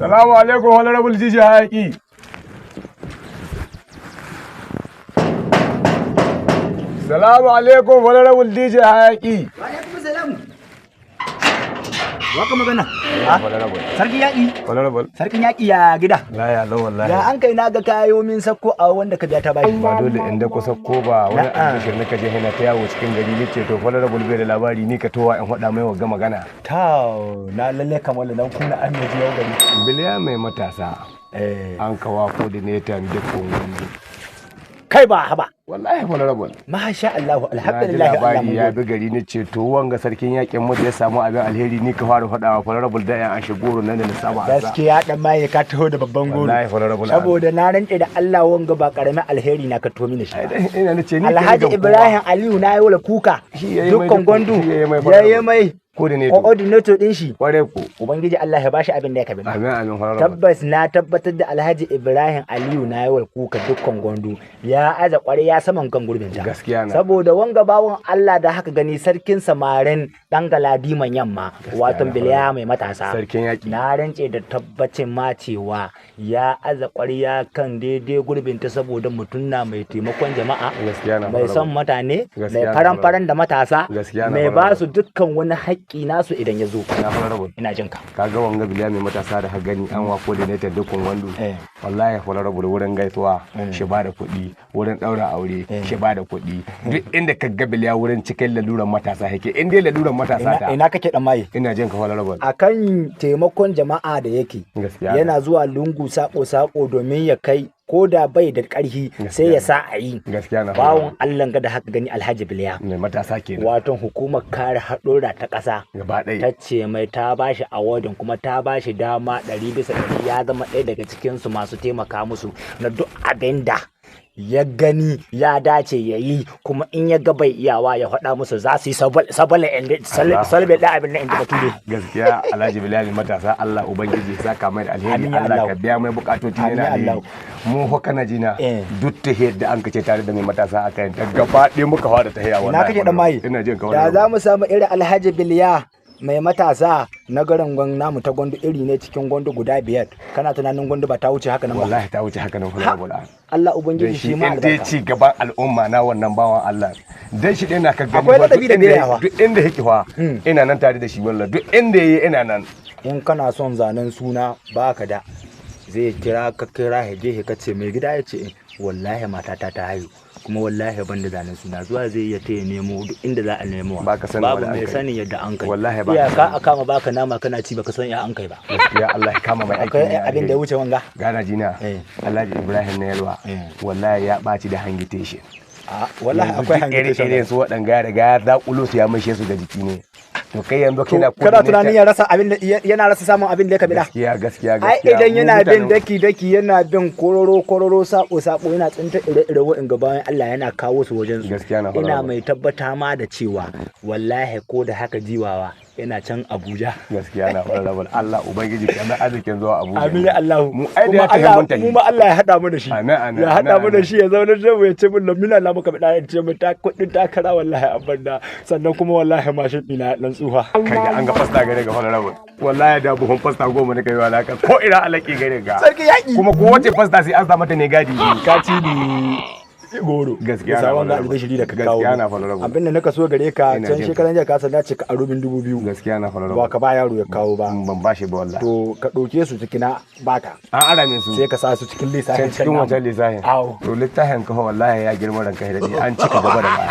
Salamu alaikum, Honorable Jiji Hayaki. Salamu alaikum, Honorable DJ Hayaki. Wa alaikum salam. Waka magana. Honorable. Sarkin yaƙi. Honorable. Sarkin yaƙi, ya gida? La ya lau wallahi. Ya an kai na ga kayo min sakko a wanda ka biya ta bashi? Ba dole inda kusa ko ba wani Na'am. albishir na kaje hina ta yawo cikin gari, ni ce to Honorable bai da labari, ni ka towa in faɗa mai wagga magana. Ta na lalle kamar nan kuna an yaji yau gari. Biliya mai matasa. Eh. An kawa coordinator dukkan wani. Kai ba haba. Wallahi, Honorable. Masha Allah, Na ji alhamdulillah, Allah labari mun ya gode. bi gari, ni ce to wanga sarkin yakin mu da ya samu abin alheri ni ka fara faɗawa Honorable da yan an goro nan da na saba asa. Gaskiya dan maye ka taho da babban goro. Wallahi, Honorable. Saboda na rantse da Allah wanga ba karamin alheri na ka to mini shi Ai, ba. ina nace ni ke Alhaji rigan kowa. Ibrahim Aliyu na yi wala kuka. Shi yayi mai Dukkan gwandu. shi yayi mai Ya yi mai coordinator. Coordinator din shi. Kware ku. Ubangiji Allah ya bashi abin da ya kabi. Amin amin, Honorable. Tabbas na tabbatar da Alhaji Ibrahim Aliyu na yawar kuka dukkan gwandu ya aza kware ya saman kan gurbin ta. Gaskiya na. Saboda wanga bawon Allah da haka gani sarkin samarin dan galadiman yamma, wato na. Biliya mai matasa. Sarkin yaki. Na rance da tabbacin ma cewa ya aza kwarya kan daidai gurbin ta saboda mutum na mai taimakon jama'a. Gaskiya na. Mai son mutane, mai Gaskiya na. faran-faran da matasa, Gaskiya na. mai ba su dukkan wani haƙƙi nasu idan ya zo. Na, Honorable. Ina jin ka. Kaga wanga Biliya mai matasa da ka gani an wa coordinator dukkan gwandu. Eh. Wallahi, Honorable, wurin gaisuwa shi ba da kuɗi, wurin ɗaura aure shi ba da kuɗi. Duk inda ka ga Biliya wurin cikin laluran matasa yake. In dai laluran matasa ta. Ina kake dan maye? Ina jin ka, Honorable. Akan taimakon jama'a da yake Gaskiya. yana zuwa lungu sako-sako domin ya kai ko da bai da ƙarfi sai ya sa a yi. Gaskiya na. Bawon Allah ga da haka gani Alhaji Biliya, Mai matasa kenan. wato hukumar kare haɗurra ta ƙasa Gaba ɗaya. ta ce mai ta bashi awardin kuma ta bashi dama 100%, ya zama ɗaya daga cikinsu masu taimaka musu na duk abin da ya gani ya dace ya yi, kuma in ya ga bai iyawa ya faɗa musu za su yi sabala salbe da abin nan inda bature. Gaskiya Alhaji Bilal matasa, Allah ubangiji ya saka mai da alheri. Amin ya Allah Allah. ka biya mai bukatoci ne Amin na ya alheri. Allah. Mu ho kana jina, Eh. duk ta da an kace tare da mai matasa aka yin ta gaba ɗaya muka fara ta hiya Ina wallahi. kake dan maye? Ina jin ka. Da za mu samu irin Alhaji Biliya mai matasa na garin gwan namu ta gwandu iri ne cikin gwandu guda biyar, kana tunanin gwandu ba ta wuce haka nan ba? Wallahi ta wuce haka nan, Honorable. Allah Dan ubangiji shi shi ma in dai albarka. ci gaban al'umma na wannan bawan Allah dan shi ɗaya na ka gani Akwai fa, ladabi duk da inda biyayya fa. duk inda yake fa ina nan tare da shi wallahi, duk inda yayi ina nan. In kana son zanen suna baka da zai kira ka, kira heje ka ce mai gida ya ce eh, wallahi matata ta haihu kuma wallahi ban da zanen suna, zuwa zai iya taya nemo duk inda za a nemo. Baka sanin babu wanda an mai kai. Sanin yadda an kai. Wallahi baka iyaka sani. A kama baka nama kana ci baka san ya an kai ba. Gaskiya Allah ya kama mai aiki Akwai ne abin da ya wuce wanga? Gana jina. Eh. Alhaji Ibrahim na Yalwa Eh. wallahi ya ɓaci da hangitation. A wallahi akwai iri hangitation. irin su waɗanga ya riga ya zaƙulo su ya maishe su ga jiki ne. To kai yanzu To, kana kana tunanin ya rasa abin da yana rasa samun abin da ya kabila? Gaskiya gaskiya Ai gaskiya. idan Mu yana bin mutanen- daki daki, yana bin kororo kororo, sako sako, yana tsinta ire ire wa'in bayan Allah yana kawo su wajen su. Gaskiya na Ina faɗa. mai tabbata ma da cewa wallahi ko da haka jiwawa yana can Abuja. Gaskiya na faɗa. Allah ubangiji kamar arzikin zuwa Abuja. Amin ya Allah. Mu ai da Kuma ya tafi Allah mun tafi. mu ma Allah ya hada mu da shi. Amin, amin, Ya hada amin, mu da amin. shi ya zauna da mu ya ce mun lamina la muka bada ya ce mu ta kudin takara wallahi an banda, sannan kuma wallahi mashin ina dan tsufa. Kai da an ga fasta gare ga Honorable, wallahi da buhun fasta 10 ne kai wala ka ko ina alaki gare ga. Sarki yaki. Kuma ko wace fasta sai an sa mata ne gadi. Ka ci ni goro. Gaskiya Bisa na wanga faɗa. albishiri da ka kawo. Gaskiya na faɗa. Abin da naka so gare ka Ina can jin ka. shekaran jiya ka san na ce ka aro min 2000. Gaskiya na faɗa. Ba ka ba yaro ya kawo ba. Ban bashi ba wallahi. To ka ɗauke su ciki na baka. An ara min su. Sai ka sa su cikin lissafin Can cikin namu. wancan lissafin. Awo. To littafin kafa wallahi ya girma, ranka ya daɗe, an cika gaba da baya.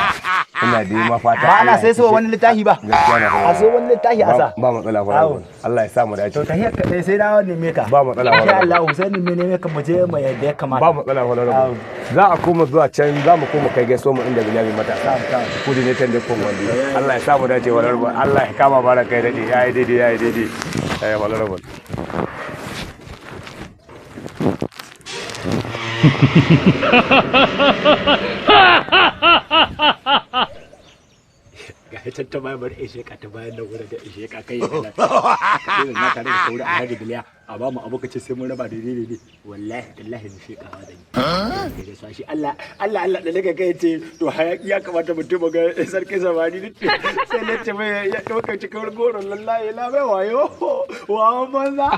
Ina da ma fata Ba ana Allah ya sai su kishe- wani littafi ba. Gaskiya na faɗa. A sai wani littafi a sa. Ba matsala fa. Awo. Allah ya sa mu dace. To tahiyar ka dai sai na neme ka. Ba matsala, Insha ba Allah sai ni neme ka mu je mu yadda ya kamata. Ba matsala fa. Awo. Za a koma zuwa can, za mu koma kai gaisuwa mu inda Bilal matasa kudi ne tan da kon wanda. Allah ya sa mu dace walar. Allah ya kama bara kai dade yayi daidai yayi daidai eh walar. Ga ita ta bayan bari ishe ka ta bayan nan wurin da ishe ka kai ya kana na tare da kauri Alhaji Biliya a ba mu abu kace sai mun raba daidai daidai, wallahi tallahi ni sheka ma zan yi da su shi. Allah Allah Allah da daga kai ce to hayaki ya kamata mutum ga sarkin zamani ne sai na ce mai ya dauka cikin goron lallahi la mai wayo wa banza.